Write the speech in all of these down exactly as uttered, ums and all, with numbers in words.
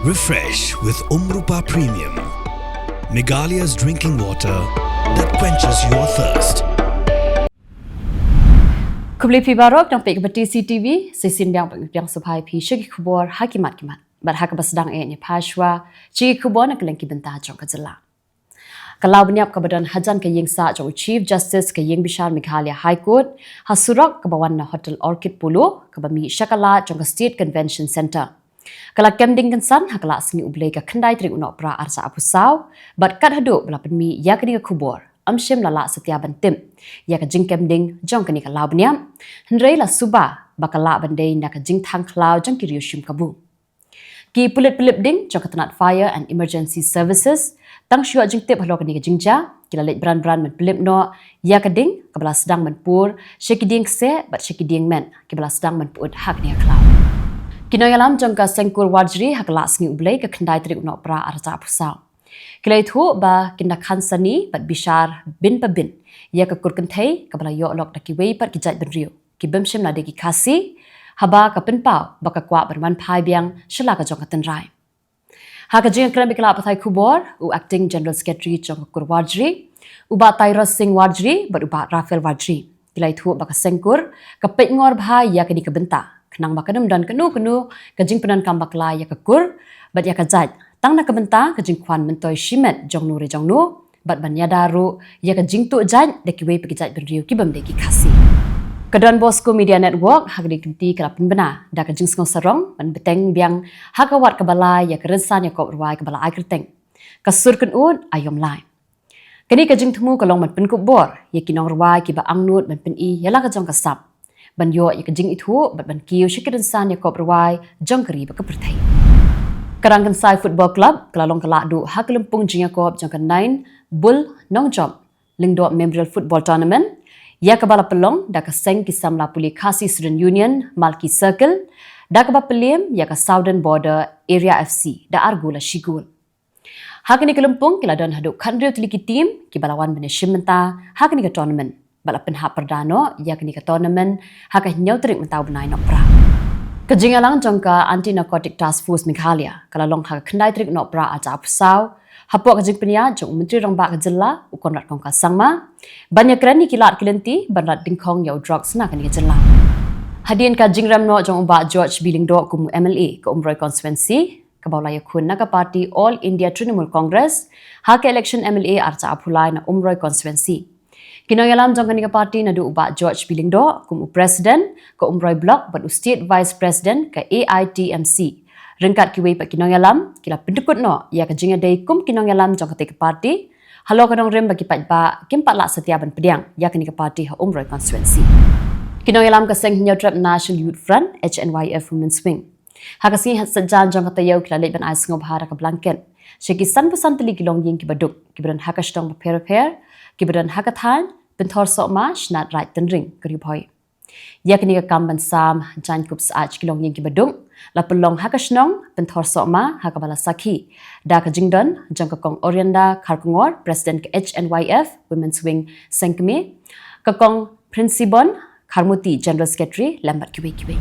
Refresh with Umrupa Premium, Meghalaya's drinking water that quenches your thirst. Khublei phi baroh, nang peit ka ba T C T V, shisien biang peit biang sngewbha ïa phi sha ki khubor ha ki mat ki mat. Bad ha kaba sdang eh ngi phai shuwa sha ki khubor na kylleng ki bynta jong ka jylla. Ka law bniap kaba don hajan ka ïing sah jong u Chief Justice ka ïing bishar Meghalaya High Court ha surok kaba wan na Hotel Orchid Polo kaba mih sha ka lad jong ka State Convention Centre. Ka la kem ding kynsan ha ka lad sngi U Blei ka khyndai tarik u Nohprah arhajar arphew saw, bad kat haduh ba la pynmih ïa kane ka khubor, ym shym la lah satia ban tip ïa ka jingkem ding jong kane ka law bniap, hynrei la suba ba ka lah ban dei na ka jingthang khlaw jong ki riewshim kabu. Ki pulit pynlip ding jong ka tnat Fire and Emergency Services, tang shu ïoh jingtip halor kane ka jingjia, ki la leit bran bran ban pynlip noh ïa ka ding kaba la sdang ban pur sha ki dieng kseh bad sha ki dieng met kiba la sdang ban pyut ha kane ka khlaw. Ki nongïalam jong ka Seng Kur Warjri ha ka lad sngi U Blei ka khyndai tarik u Nohprah arhajar arphew saw, ki la ïathuh ba kin da khan sani bad bishar bin pa bin ïa ka kur kynthei kaba la ïoh lok da kiwei pat ki jaitbynriew ki bym shym la dei ki Khasi, haba ka pynpaw ba ka kwah ban wan phai biang sha la ka jong ka tynrai. Ha ka jingïakren bad ki lad pathai khubor, u Acting General Secretary jong ka Kur Warjri, u Bah Tyrus Singh Warjri bad u Bah Raphael Warjri, ki la ïathuh ba ka Seng Kur ka peit ngor bha ïa kane ka bynta, khnang ba kan ym don kano kano ka jingpyndonkam bakla ïa ka kur bad ïa ka jait, tang na ka bynta ka jingkwah myntoi shimet jong no re jong no, bad ban ïada ruh ïa ka jingtuh jait da kiwei pat ki jaitbynriew ki bym dei ki Khasi. Ka Don Bosco Media Network ha kane ka lynti ka la pynbna da ka jingsngew sarong ban bteng biang ha ka wat kaba lai ïa ka rynsan ïakop rwai kaba la ai kyrteng Ka Sur Kynud Aïom Lai. Kane ka jingthmu ka long ban pynkup bor ïa ki nongrwai kiba angnud ban pyni ïa la ka jong ka sap, ban ïoh ïa ka jingithuh bad ban kiew sha ki rynsan ïakop rwai jong ka ri bad ka pyrthei. Ka Rangkynsai Football Club ka la long ka lahduh ha ka lympung jingïakop jong ka Nine Bull Nongjop Lyngdoh Memorial Football Tournament, ïa kaba la pynlong da ka seng ki samla pule Khasi Student Union, Malki Circle, da kaba pynlem ïa ka Southern Border Area F C da ar gol la shi gol. Ha kane ka lympung ki la don haduh khathynriew tylli ki team kiba la wan ban ïashim bynta ha kane ka tournament, bad la pynhap pyrda noh ïa kane ka tournament ha ka hynñiew tarik mynta u bnai Nohprah. Ka jingïalang jong ka Anti Narcotic Task Force Meghalaya ka la long ha ka khyndai tarik Nohprah arhajar arphew saw, hapoh ka jingpynïaid jong u Myntri Rangbah ka jylla u Conrad Kongkal Sangma, ban ïakren ïa ki lad ki lynti ban rat dyngkhong ïa u drugs na kane ka jylla. Hadien ka jingrem noh jong u Bah George B Lyngdoh kum u M L A ka Umroi Constituency, kaba u la ïakhun na ka party All India Trinamool Congress ha ka election M L A arhajar arphew lai na Umroi Constituency, ki nongïalam jong kane ka party, naduh u Bah George B Lyngdoh kum u President ka Umroi Block bad u State Vice President ka A I T M C, ryngkat kiwei pat ki nongïalam, ki la pyndkut noh ïa ka jingïadei kum ki nongïalam jong katei ka party halor ka nongrim ba ki paidbah kim pat lah satia ban pdiang ïa kane ka party ha Umroi Constituency. Ki nongïalam ka seng Hynñiewtrep National Youth Front, H N Y F Women's Wing, ha ka sngi Saitjaiñ jong ka taïew ki la leit ban ai sngewbha da ka blanket sha ki sanphew san tylli ki longïing kiba duk, kiba don ha ka shnong bapher bapher, kiba don ha ka thaiñ Pynthorsohma, Shnat Raid Tynring, ka Ri Bhoi. Ïa kane ka kam ban sam jaiñkup syaid ki longïing kiba duk la pynlong ha ka shnong Pynthorsohma ma ha kaba la sakhi da ka jingdon jong ka Kong Orianda Kharkongor, President ka H N Y F Women's Wing Seng Kmie, ka Kong Prinsibon Kharmuti, General Secretary, lem bad kiwei kiwei.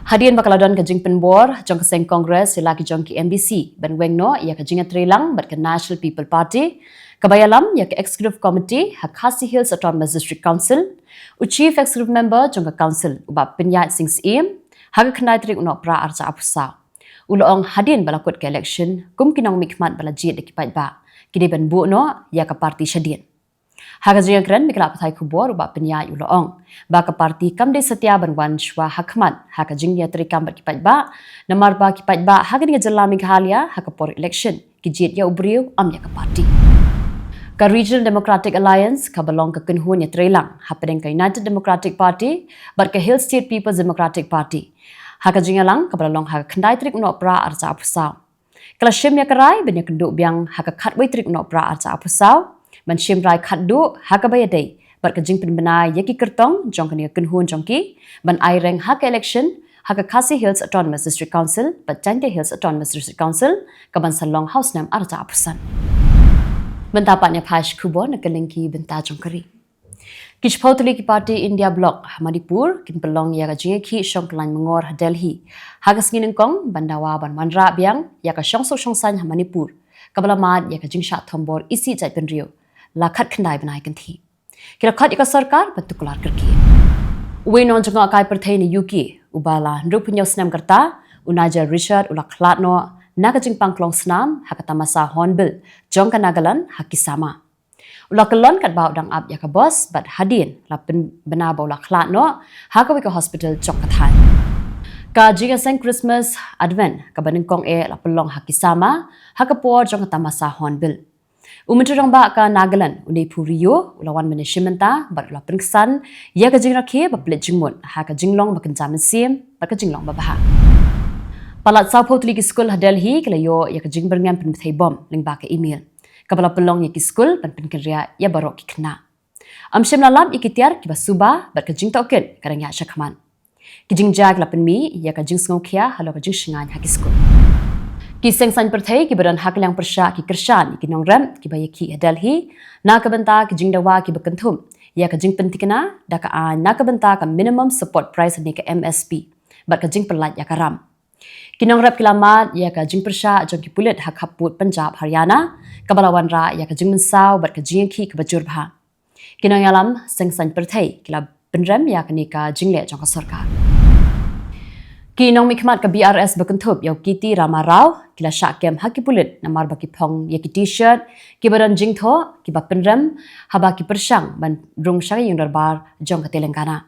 Hadien ba ka la don ka jingpynbor jong ka seng Congress ïa la ki jong ki M D C ban weng noh ïa ka jingïatreilang bad ka National People Party, kaba ïalam ïa ka Executive Committee ha Khasi Hills Autonomous District Council, u Chief Executive Member jong ka Council u Bah Pynïaid Sing Syiem, ha ka khyndai tarik u Nohprah arhajar arphew saw, u la ong hadien ba la kut ka election kum ki nongmihkhmat ba la jied da ki paidbah, ki dei ban buh noh ïa ka party shadien. Ha ka jingïakren bad ki lad pathai khubor, u Bah Pynïaid u la ong ba ka party kam dei satia ban wan shuwa ha khmat ha ka jingïatreikam bad ki paidbah, namar ba ki paidbah ha kane ka jylla Meghalaya ha ka por election ki jied ïa u briew, ym ïa ka party. Ka Regional Democratic Alliance kaba long ka kynhun ïatreilang hapdeng ka United Democratic Party bad ka Hill State People's Democratic Party, ha ka jingïalang kaba la long ha ka khyndai tarik u Nohprah arhajar arphew saw, ka la shim ïa ka rai ban ïakynduh biang ha ka khatwei tarik u Nohprah arhajar arphew saw, ban shim rai khatduh ha kaba ïadei bad ka jingpynbna ïa ki kyrtong jong kane ka kynhun jong ki ban ai reng ha ka election ha ka Khasi Hills Autonomous District Council bad Jaintia Hills Autonomous District Council, kaban sa long ha u snem arhajar arphew san. Mynta pat ngi ïa phai sha ki khubor na kylleng ki bynta jong ka ri. Ki shiphew tylli ki party India Bloc ha Manipur kin pynlong ïa ka jingïakhih shongkyllaiñ mangor ha Delhi ha ka sngi nyngkong ban dawa ban wanrah biang ïa ka shongsuk shongsaiñ ha Manipur, kaba la mad ïa ka jingshah thombor isih jaitbynriew la khatkhyndai bnai kynthih. Ki la khot ïa ka sorkar ban tuklar kyrkieh. Uwei u nongjngohkai pyrthei na U K uba la hynriewphew snem ka rta, u Nigel Richard, u la khlad noh na ka jingpang klong snam ha ka tamasa Hornbill jong ka Nagaland ha Kisama. U la kyllon katba u dang ap ïa ka bos bad hadien la pynbna ba u la khlad noh ha kawei ka hospital jong ka thaiñ. Ka jingïaseng Christmas Advent kaba nyngkong eh la pynlong ha Kisama ha ka por jong ka tamasa Hornbill. U Myntri Rangbah ka Nagaland, u Neiphiu Rio, u la wan ban ïashim bynta bad u la pynksan ïa ka jingrakhe ba pynleit jingmut ha ka jinglong ba kynja mynsiem bad ka jinglong babha. Palat sawphew tylli ki skul ha Delhi ki la ïoh ïa ka jingbyrngem pynbthei bom lyngba ka email, kaba la pynlong ïa ki skul ban pynkynriah ïa baroh ki khynnah. Ym shym la lap ïa ki tiar kiba suba bad ka jingtohkit ka dang ïaid shakhmat. Ki jingjia ki la pynmih ïa ka jingsngewkhia halor ka jingshngaiñ ha ki skul. Ki seng saiñ pyrthei kiba don ha ka liang pyrshah ki kyrshan ïa ki nongrep kiba ïakhih ha Delhi na ka bynta ki jingdawa kiba kynthup ïa ka jingpynthikna da ka aiñ na ka bynta ka minimum support price ne ka M S P bad ka jingpynlait ïa ka ram. Ki nongrep ki la mad ïa ka jingpyrshah jong ki pulit ha khappud Punjab, Haryana, kaba la wanrah ïa ka jingmynsaw bad ka jingïakhih kaba jur bha. Ki nongïalam seng saiñ pyrthei ki la pynrem ïa kane ka jingleh jong ka sorkar. Ki nongmihkhmat ka B R S ba kynthup ïa u K T Rama Rao ki la shah kem ha ki pulit namar ba ki phong ïa ki T-shirt kiba don jingthoh kiba pynrem haba ki pyrshang ban rung sha ka ïing dorbar jong ka Telangana.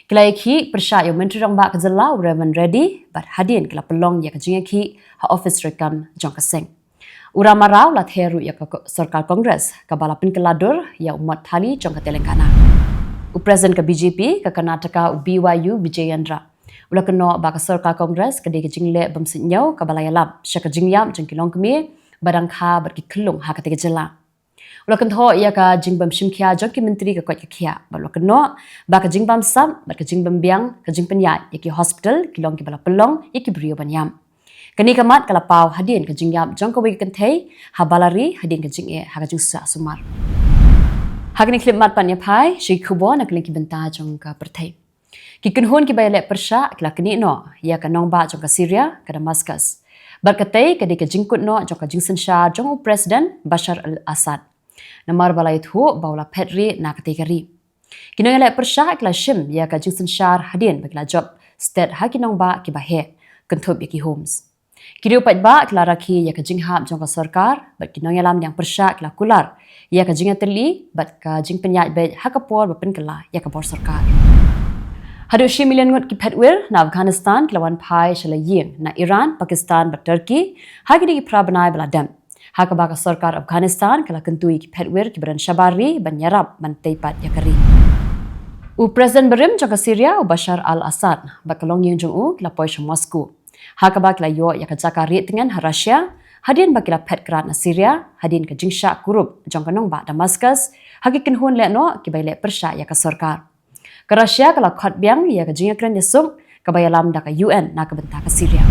Ki la ïakhih pyrshah ïa u Myntri Rangbah ka jylla, u Revan Reddy, bad hadien ki la pynlong ïa ka jingïakhih ha ophis treikam jong ka seng. U Rama Rao la ther ruh ïa ka ko-, sorkar Congress kaba la pynkylla dur ïa u mot thali jong ka Telangana. U President ka B J P ka Karnataka, u B Y U Vijayendra, u la kynnoh ba ka sorkar Congress ka dei ka jingleh bym suidñiew kaba la ïalap sha ka jingïap jong ki longkmie ba dang kha bad ki khyllung ha katei ka jylla. U la kynthoh ïa ka jingbym shim khia jong ki myntri ka koit ka khiah bad u la kynnoh ba ka jingbamsap bad ka jingbymbiang ka jingpynïaid ïa ki hospital ki long kiba la pynlong ïa ki briew ban ïap. Kane ka mat ka la paw hadien ka jingïap jong kawei ka kynthei ha Ballari hadien ka jingeh ha ka jingshah sumar. Ha kane ka khyllipmat pat ngin ïa phai sha ki khubor na ka liang ki bynta jong ka pyrthei. Ki kynhun kiba ïaleh pyrshah ki la knieh noh ïa ka nongbah jong ka Syria, ka Damascus. Bad katei ka dei ka jingkut noh jong ka jingsynshar jong u President Bashar al-Assad, namar ba la ïathuh ba u la phet rieh na katei ka ri. Ki nongïaleh pyrshah ki la shim ïa ka jingsynshar hadien ba ki la jop stet ha ki nongbah kiba heh, kynthup ïa ki Homs. Ki riew paidbah ki la rakhe ïa ka jinghap jong ka sorkar bad ki nongïalam liang pyrshah ki la kular ïa ka jingïatylli bad ka jingpynïaid beit ha ka por ba pynkylla ïa ka bor sorkar. Haduh shi million ngut ki phetwir na Afghanistan ki la wan phai sha la ïing na Iran, Pakistan bad Turkey ha kine ki phra bnai ba la dep, ha kaba ka sorkar Afghanistan ka la kyntu ïa ki phetwir kiba don shabar ri ban ïarap ban tei pat ïa ka ri. U President barim jong ka Syria, u Bashar al-Assad, bad ka longïing jong u ki la poi sha Moscow, ha kaba ki la ïoh ïa ka jaka rieh tngen ha Russia hadien ba ki la phet krad na Syria hadien ka jingshah kurup jong ka nongbah Damascus ha ki kynhun lehnoh kiba ïaleh pyrshah ïa ka sorkar. Ka Russia ka la khot biang ïa ka jingïakren ïasuk kaba ïalam da ka U N na ka bynta ka Syria.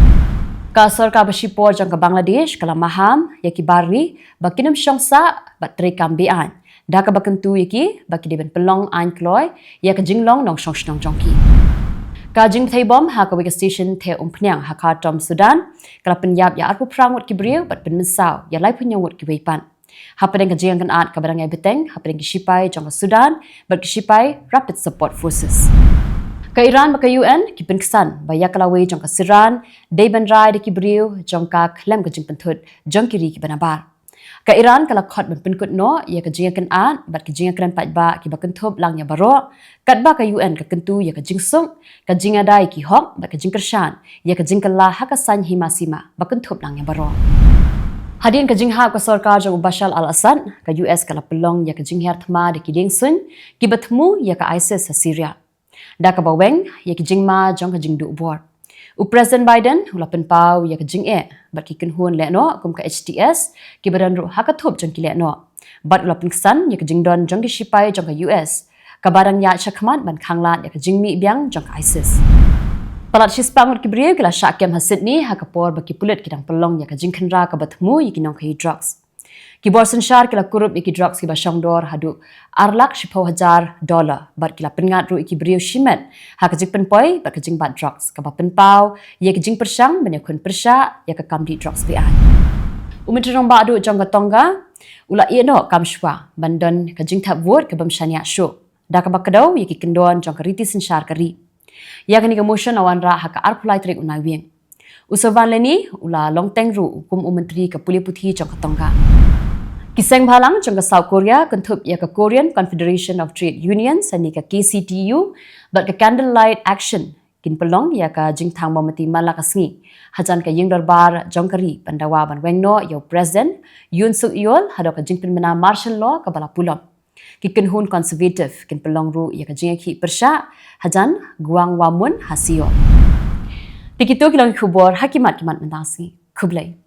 Ka sorkar ba shipor jong ka Bangladesh ka la maham ïa ki bar ri ba kin ym shong sah bad treikam be-aiñ, da kaba kyntu ïa ki ba ki dei ban pynlong aiñ kloi ïa ka jinglong nongshong shnong jong ki. Ka jingpynthei bom ha kawei ka station theh umphniang ha Khartoum, Sudan, ka la pynïap ïa arphew phra ngut ki briew bad pynmynsaw ïa laiphew hynñiew ngut kiwei pat, hapdeng ka jingïakynad kaba dang ïai bteng hapdeng ki shipai jong ka Sudan bad ki shipai Rapid Support Forces. Ka Iran bad ka U N ki pynksan ba ïa ka lawei jong ka Syria dei ban rai da ki briew jong ka khlem ka jingpynthut jong ki ri kiba nabar. Ka Iran ka la khot ban pynkut noh ïa ka jingïakynad bad ka jingïakren paidbah kiba kynthup lang ïa baroh, katba ka U N ka kyntu ïa ka jingsuk, ka jingïada ïa ki hok bad ka jingkyrshan ïa ka jingkylla ha ka saiñ hima sima ba kynthup lang ïa baroh. Hadien ka jinghap ka sorkar jong u Bashar al-Assad, ka U S ka la pynlong ïa ka jinghiar thma da ki diengsuiñ kiba thmu ïa ka ISIS ha Syria, da kaba weng ïa ki jingma jong ka jingduh bor. U President Biden u la pynpaw ïa ka jingeh bad ki kynhun lehnoh kum ka H T S kiba don ruh ha ka thup jong ki lehnoh, bad u la pynksan ïa ka jingdon jong ki shipai jong ka U S kaba dang ïaid shakhmat ban khanglad ïa ka jingmih biang jong ka ISIS. Palat shispah ngut ki briew ki la shah kem ha Sydney ha ka por ba ki pulit ki dang pynlong ïa ka jingkhynra kaba thmu ïa ki nongkhaïi drugs. Ki bor synshar ki la kurup ïa ki drugs kiba shongdor haduh ar lak shiphew hajar dollar bad ki la pynngat ruh ïa ki briew shimet ha ka jingpynpoi bad ka jingbat drugs, kaba pynpaw ïa ka jingpyrshang ban ïakhun pyrshah ïa ka kam dih drugs beaiñ. U Myntri Rangbah Duh jong ka Tonga u la ïeh noh kam shuwa ban don ka jingthep vote ka bym shaniah shuh, da kaba kdew ïa ki kyndon jong ka riti synshar ka ri. Ïa kane ka motion la wanrah ha ka arphew lai tarik u Naiwieng. U Sylvain Leni u la long teng ruh kum u Myntri ka pule puthi jong ka Tonga. Ki seng bhalang jong ka South Korea kynthup ïa ka Korean Confederation of Trade Unions, ne ka K C T U, bad ka Candlelight Action kin pynlong ïa ka jingthang mombati man la ka sngi hajan ka ïing dorbar jong ka ri ban dawa ban weng noh ïa u President Yoon Suk Yeol haduh ka jingpynbna martial law kaba la pulom. Ki kynhun conservative kin pynlong ruh ïa ka jingïakhih pyrshah hajan Gwangwamun ha Seoul. Te kito ki long ki khubor ha ki mat ki mat mynta ka sngi. Khublei.